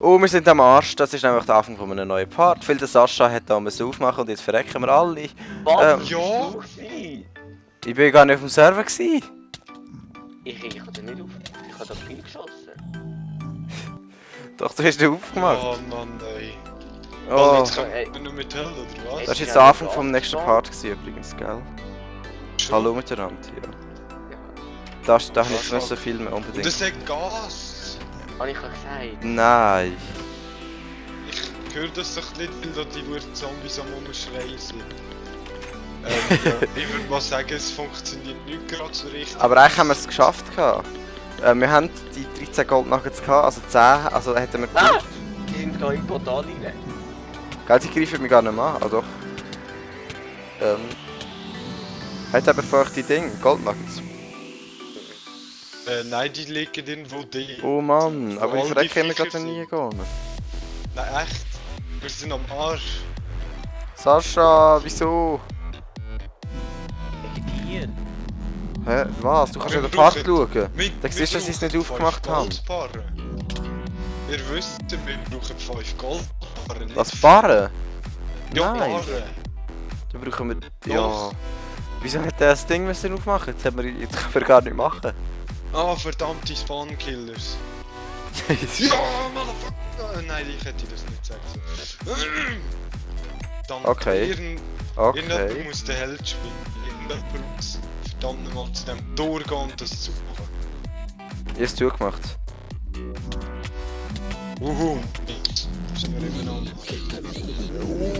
Oh, wir sind am Arsch. Das ist nämlich der Anfang von einem neuen Part. Weil der Sascha hat da müssen aufmachen und jetzt verrecken wir alle. Was? Ja. Ich bin gar nicht auf dem Server gewesen. Ich habe nicht auf. Ich habe das Spiel geschossen. Doch, du hast ihn aufgemacht. Oh Mann, ey. Oh, Jetzt können wir nur mit Hell, oder was? das war jetzt der Anfang vom nächsten Part gewesen, übrigens, gell? Hallo miteinander, ja. Da habe ich jetzt nicht so viel mehr Und unbedingt. das sagt Gas. Habe ich ja gesagt. Nein. Ich höre das doch nicht, weil da die Zombies am Umschreien sind. Ich würde mal sagen, es funktioniert nicht gerade so richtig. Aber eigentlich haben wir es geschafft. Wir haben die 13 Goldnuggets gehabt, also 10, also hätten wir Ah! Die sind da im Portal rein. Gell, die greifen mich gar nicht mehr an, ah doch. Hat aber für euch die Dinge, Goldnuggets. Nein, die liegen irgendwo die. Oh Mann, aber Wo ich all verrecke die immer Viecher gerade nie gehen. Nein, echt. Wir sind am Arsch. Sascha, wieso? Vegetieren. Hä, was? Du kannst ja Wir den Part brauchen- schauen. Wir- Da siehst du, dass sie es nicht wir brauchen aufgemacht 5 haben. Goldbarren. Ihr wisst, wir brauchen 5 Goldbarren. nicht Was, Barren? Ja, Nein. Barren. Da brauchen wir... Ja... Doch. Wieso hat der das Ding müssen aufmachen? Jetzt können wir gar nicht machen. Ah, verdammte Spawn-Killers. Ja, Motherfucker! Nein, ich hätte das nicht sagen sollen. Verdammt, Okay. Irgendjemand Okay. muss den Held spielen. Irgendjemand muss verdammt nochmal zu dem Tor gehen und das zu machen. Ihr hast es zugemacht. Sind wir immer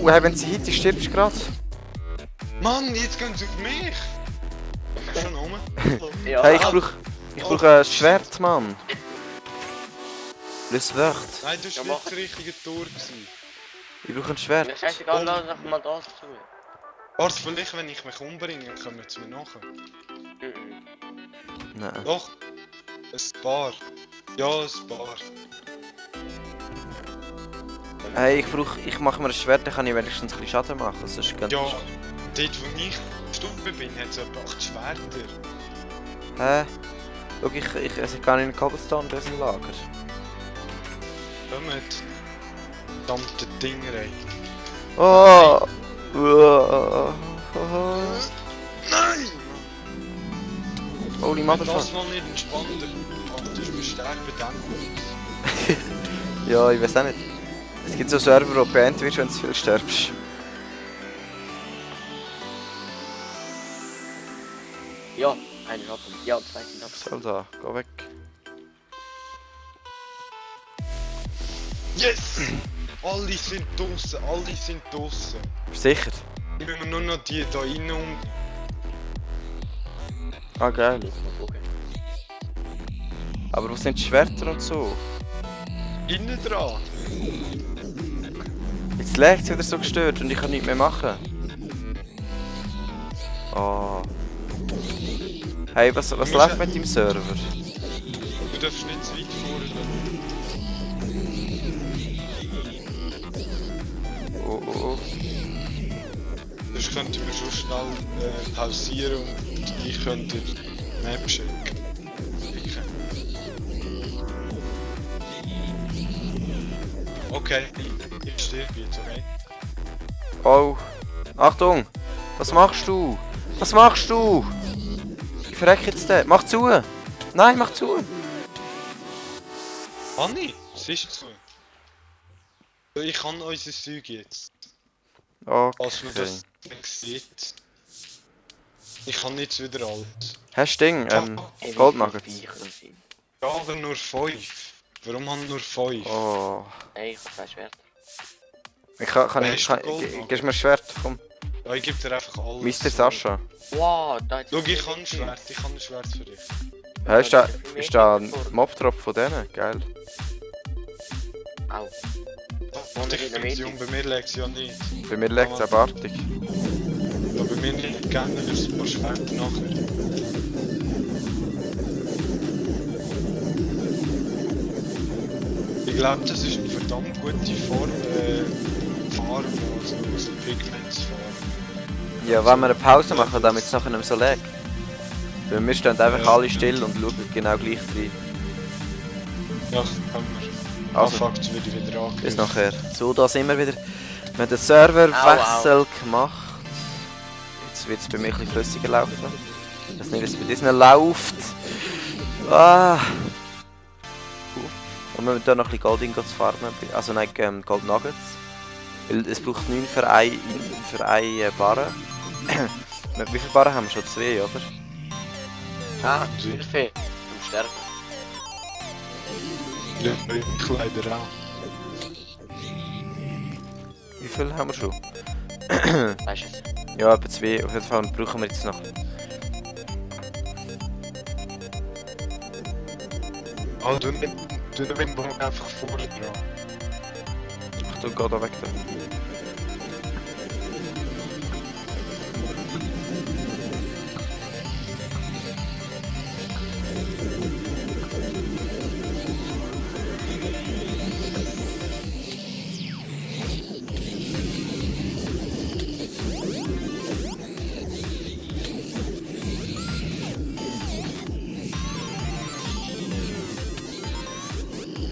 noch. Hey, wenn sie hit, stirbst du gerade. Mann, jetzt gehen sie auf mich! Schon rum? Ja. Hey, ich brauch ein Schwert, Mann. Das Wort. Nein, das Ja, war mach. nicht das richtige Tor. Gewesen. Ich brauch ein Ja, Schwert. scheißegal, lass doch mal das zu. Warte, vielleicht, wenn ich mich umbringe, kommen sie mir nachher. Nein. Doch! Ein Paar. Ja, ein Paar. Hey, ich mache mir ein Schwert, dann kann ich wenigstens ein bisschen Schaden machen. Das ist ganz... Ja, dort wo ich Stufe bin, hat es etwa 8 Schwerter. Hä? Schau, ich esse gar nicht in Cobblestone, das ist ein Lager. Kommt. Verdammte Dingerei. Oh! Oh. Nein! Holy Wenn Motherfucker. das noch nicht entspannter macht, ist mir stark bedenkt. Ja, ich weiß auch nicht. Es gibt so Server, wo du beendet wirst, wenn du zu viel stirbst. Ja, einen Schatten. Ja, zwei sind ab. Soll da, geh weg. Yes! Alle sind draussen, alle sind draussen. Bist du sicher? Ich will mir nur noch die da rein um. Ah, geil. Mal gucken. Aber wo sind die Schwerter und so? Innen dran. Jetzt lägt es wieder so gestört und ich kann nichts mehr machen. Oh. Hey, was läuft mit deinem Server? Du darfst nicht zu weit vorne. Oh, oh, oh. Sonst könnten wir schon schnell pausieren und ich könnte Map checken. Okay, ich sterbe jetzt, okay? Oh. Achtung! Was machst du? Was machst du? Ich verrecke jetzt den. Mach zu! Nein, mach zu! Anni, es ist so. Ich kann unser Zeug jetzt. Als man Okay. das nicht sieht. Ich kann jetzt wieder alles. Hast du Ding? Ey, wie Goldnuggets. viele Viecher das sind. Ja, aber nur 5. Warum haben nur 5? Oh. Ey, ich hab kein Schwert. Ich kann Hast ich du kann, Goldnuggets? gibst mir ein Schwert, komm. Ja, ich gebe dir einfach alles. Mr. Sascha. Wow, da ist Schau, ich kann ein Schwert für dich. Hä, ist da ein Mob-Drop von denen? Geil. Au. Und ich finde sie bei mir legt sie ja nicht. Bei mir liegt es abartig. Ja, bei mir nicht gerne, weil es ein paar Schwerter nachher. Ich glaube, das ist eine verdammt gute Form, Farm, also so Pigments Farm. Ja, wenn wir eine Pause machen, damit es nachher nicht mehr so lag. Weil wir stehen einfach Ja. alle still und schauen genau gleich rein. Ja, kann man. Also, fuck, jetzt werde ich wieder angegriffen. bis nachher. So, da sind wir wieder. Wir haben den Serverwechsel gemacht. Jetzt wird es bei mir ein bisschen flüssiger laufen. Ich weiß nicht, wie es bei diesen läuft. Ah. Und wir müssen hier noch ein bisschen Gold Ingots farmen. Also nein, Gold Nuggets. Weil es braucht 9 für eine Barre. Wie viele Barren haben wir schon? 2, oder? Ah, Hilfe. Zum Sterben. Ja, ich leider auch. Wie viel haben wir schon? Weißt du es? Ja, etwa 2. Auf jeden Fall brauchen wir jetzt noch. Ah, du nimmst den Bogen einfach vorne dran. Ich tu gerade weg da.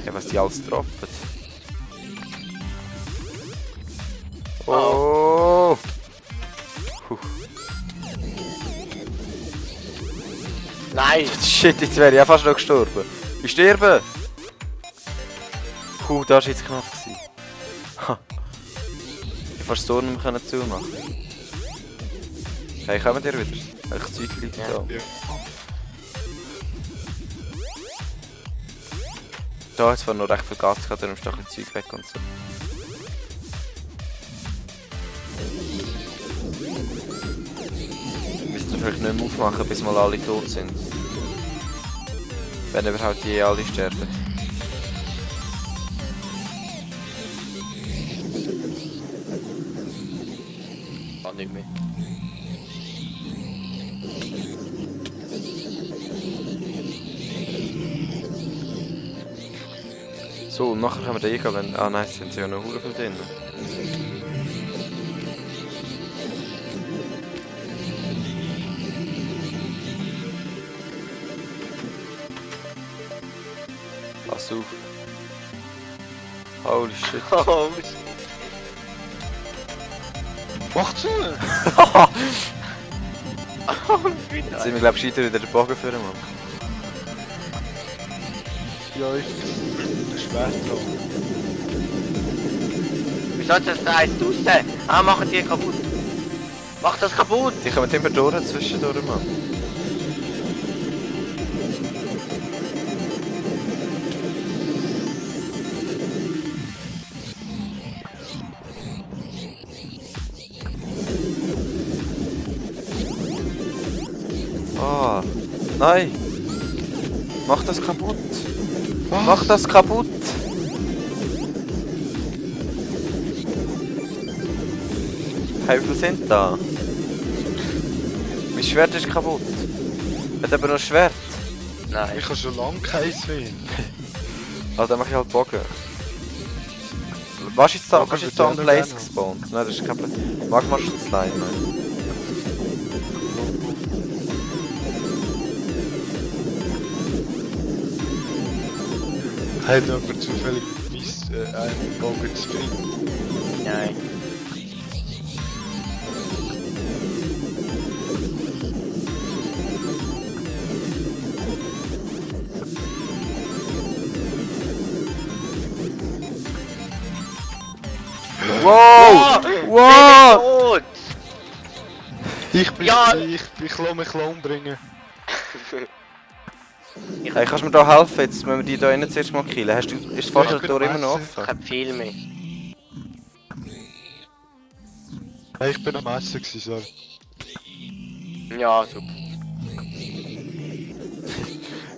Ja, was die alles droppen. Oh! Puh. Nein! Shit, jetzt wäre ich ja fast noch gestorben. Ich sterbe! Puh, da war jetzt knapp. Ha. Ich hätte fast das Tor nicht mehr zumachen. Hey, kommen wir wieder? Welches Zeug liegt Ja. da? Ja. Da hat es zwar noch recht viel Gas gehabt, darum ist da ein bisschen Zeug weg und so. Wir müssen vielleicht nicht mehr aufmachen, bis mal alle tot sind. Wenn überhaupt die alle sterben. Kann nicht mehr. So, und nachher haben wir den wenn... Ah nein, es sind ja noch hure viel drin. Pass auf. Holy shit. Oh, Mach zu! Jetzt sind wir glaube ich wieder den Bogen führen, Mann. Ja, ich bin schwer dran. wieso hat das da eins draussen? Ah, machen die kaputt. Mach das kaputt! Die kommen immer durch, zwischendurch, Mann. Ah, nein! Mach das kaputt! Mach das kaputt! Hey, wie viele sind da? Mein Schwert ist kaputt. Hat aber noch ein Schwert. Nein. Ich habe schon lange keins mehr. Also dann mach ich halt Bogen. Was ist jetzt da? Bogen Was ist jetzt wird da am ja noch Place gerne. gespawnt? Nein, das ist kein Place. Magma Slime, nein. Hat aber zufällig einen Bogen Spin. Nein. Wow! Wow! Tot! Ich Ja. lasse mich umbringen. Hey, kannst du mir da helfen? Jetzt müssen wir die da innen zuerst mal killen. Ist das Forschungstor immer noch Ich offen? hab viel mehr. Hey, ich bin am Essen gewesen, sorry. Ja, super.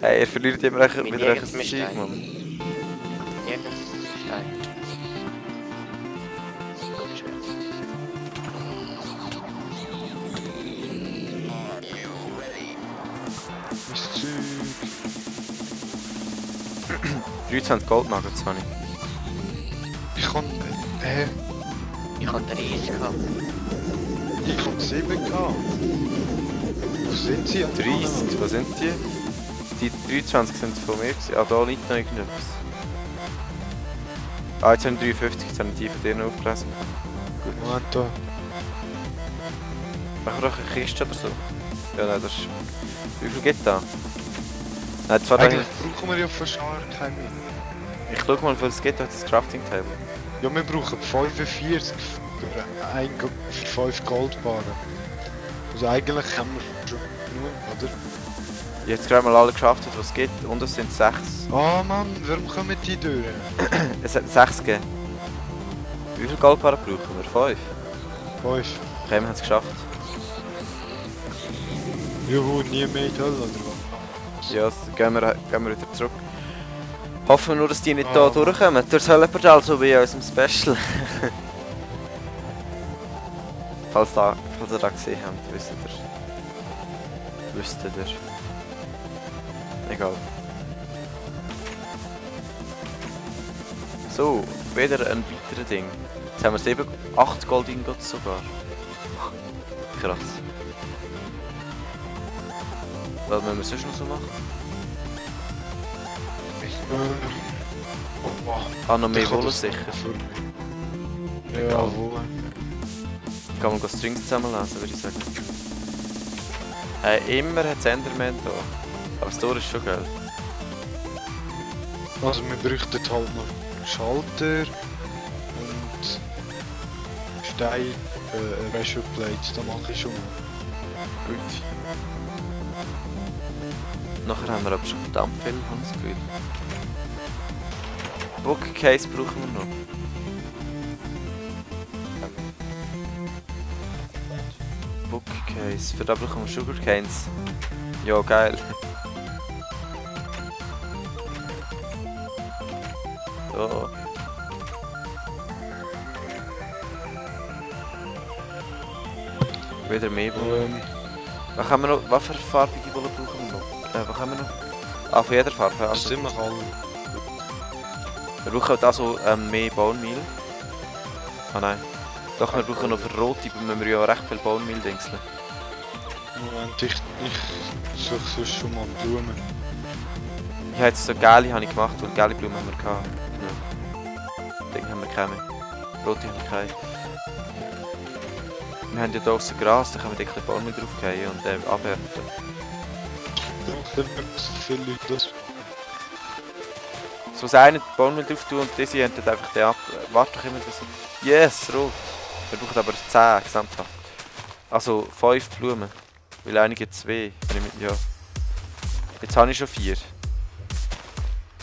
Hey, ihr verliert immer wieder Mit ein jedem Zeug, Stein. Mann. Jetzt Stein. Gut, schön. Mein Zeug. 23 Goldnuggets habe ich. Ich kann... Ich hab 30 gehabt. Ich kann 7 gehabt. Wo sind sie? 30, was sind die? Die 23 sind von mir gewesen. Ah, da liegt noch irgendetwas. Ah, jetzt haben wir 53, jetzt haben wir die von denen aufgelesen. Moment da. Machen wir doch eine Kiste oder so? Ja, nein, das ist... Wie viel geht da? Nein, zwar Eigentlich brauchen wir ja fast keine mehr. Ich schau mal, wie viel es geht durch das Crafting Table. Ja, wir brauchen 45 für 5 Goldbarren. Also eigentlich haben wir schon genug, oder? Jetzt gerade mal alle geschafft, was es gibt. Und es sind 6. Oh Mann, warum kommen die durch? Es hat 6 gegeben. Wie viele Goldbarren brauchen wir? 5? 5. Okay, wir haben es geschafft. Juhu, nie mehr in die Hölle, oder was? Ja, jetzt gehen wir wieder zurück. Hoffen wir nur, dass die nicht hier durchkommen. Durch das Höllenportal, so wie in unserem Special. falls ihr da gesehen habt, wüsstet ihr. Egal. So, wieder ein weiteres Ding. Jetzt haben wir 8 Gold Ingots sogar. Krass. Was müssen wir sonst noch so machen? Ah, noch mehr Wolle sicher. Ja, Wolle. Ich kann mal Strings zusammenlesen, würde ich sagen. Immer hat es Enderman da. Aber das Tor ist schon geil. Also wir bräuchten halt noch Schalter und Stein, Ratio Plates, da mache ich schon mal. Gut. Nachher haben wir aber schon verdammt viel, habe ich das Gefühl. Bookcase brauchen wir noch. Bookcase, für da brauchen wir Sugarcanes. Ja, geil. So. Wieder mehr Bullen. Was für farbige Bullen brauchen wir noch? Was haben wir noch? Ah, von jeder Farbe. Das Also, sind wir alle. wir brauchen also mehr Bone Meal. Ah nein. Doch, wir brauchen noch für rote, müssen wir ja recht viel Bone Meal dingseln. Moment, ich suche sonst schon mal Blumen. Ich habe jetzt so gelbe habe ich gemacht, weil gelbe Blumen haben wir gehabt. Genau. Ding haben wir keine mehr. Rote haben wir keine. Wir haben ja hier aussen Gras, da können wir ein bisschen Bone Meal draufgehen und abernten. Doch, da wird viele Leute das. So was einer Bone Meal drauf tun und diese erntet einfach den ab. Warte doch immer bis... Yes, rot! Wir brauchen aber 10 gesamthaft. Also 5 Blumen. Weil einige 2. Ja. Jetzt habe ich schon 4.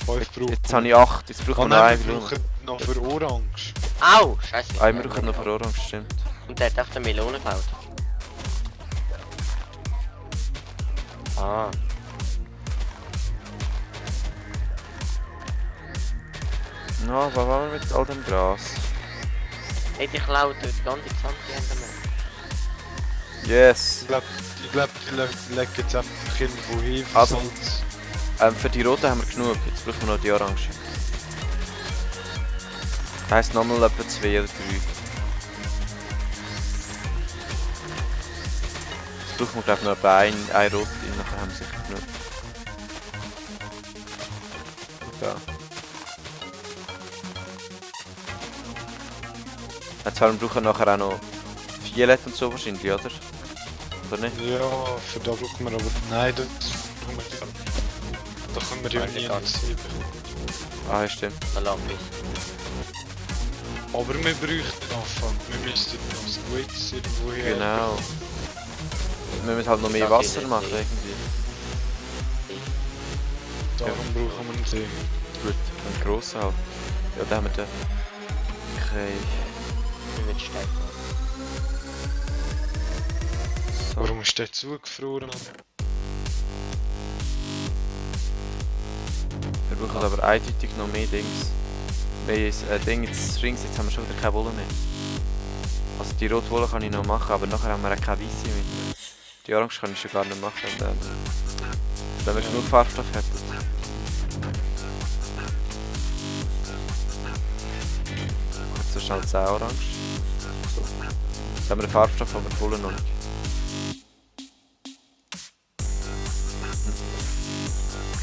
5 brauchen. Jetzt habe ich 8. Jetzt brauchen wir noch eine wir Blume. brauchen noch für Orange. Au! Scheiße. Ah, wir brauchen noch für Orange, stimmt. Und der hat auf der Melone gebaut. Ah. Na, was wollen wir mit all dem Gras? Hey, die klaut die ganze Gesamte Enderman. Yes! Ich glaube, die legen jetzt einfach irgendwo hin. Also- Salz. Für die roten haben wir genug, jetzt brauchen wir noch die Orange. Das heisst nochmal etwa 2 oder 3. Jetzt brauchen wir glaube ich noch etwa ein rot, nachher haben wir sicher genug. Ja. Jetzt brauchen wir nachher auch noch Violett und so wahrscheinlich, oder? Oder nicht? Ja, für da brauchen wir aber... Nein, das brauchen wir nicht. Da können wir ja Nein, nie gar ins Sieben. Ah, ja, stimmt. Da lang bis. Aber wir bräuchten Anfang. Wir müssten noch Squids irgendwo her. Genau. Wir müssen halt noch mehr Das Wasser geht machen nicht. irgendwie. Darum brauchen wir einen See. Gut, einen grossen halt. Ja, da haben wir den. Okay. Wir müssen Stein machen. So. Warum ist der zugefroren? Wir brauchen aber eindeutig noch mehr Dings. Mehr Ding, jetzt Strings, jetzt haben wir schon wieder keine Wolle mehr. Also die rote Wolle kann ich noch machen, aber nachher haben wir auch keine weiße mehr. Die Orange kann ich schon gar nicht machen. Wenn wir genug Farbstoff hätten. Jetzt so schnell 10 Orange. So. Jetzt haben wir den Farbstoff, aber die Wolle noch nicht.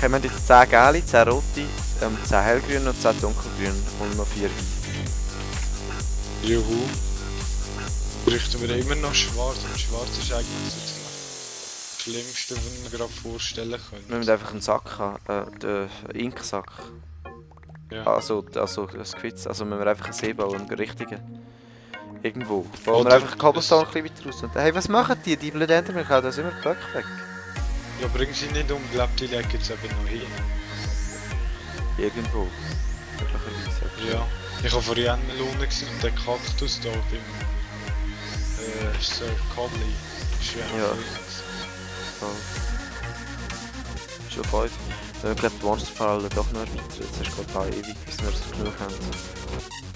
Okay, wir haben jetzt 10 gelbe, 10 rote, 10 hellgrüne und 10 dunkelgrüne und noch 4 weiß. Juhu. Bräuchten wir immer noch schwarz und schwarz ist eigentlich so das Schlimmste, was wir gerade vorstellen können. Wir müssen einfach einen Sack haben, den Inksack. Ja. Also das Quiz, also müssen wir einfach einen See bauen, einen richtigen. Irgendwo. Bauen wir Oder- einfach Cobblestone ein bisschen weiter raus. Und, hey, was machen die? Die blöden Endermen klauen da immer Blöcke weg. Ja, bring sie nicht um, glaub die legen jetzt eben noch hin. Irgendwo. Möglicherweise. Ja. Ich war vorhin einmal unten gewesen und der Kaktus da beim Sir Cobley ist ja Ja. auch So. Schon 5. Ich glaube, die Monsterfälle doch noch weiter. Jetzt hast du gerade ewig, bis wir es genug haben.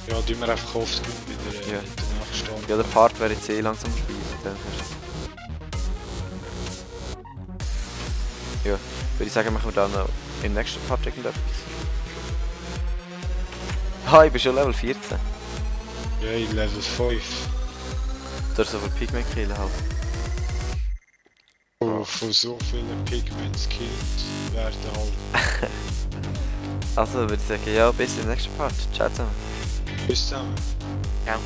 Ja, die wir einfach oft wieder Ja. mit der Nachstand. Ja, der Part wäre jetzt eh langsam spielen. Ja, würde ich sagen, machen wir dann noch im nächsten Part irgendetwas. Ah, ich bin schon Level 14. Ja, in Level 5. Durch so viel Pigment killen halt. Von so vielen Pigments gekillt werden halt. Also würde ich sagen, ja, bis im nächsten Part. Ciao zusammen. Bis dann. Ja.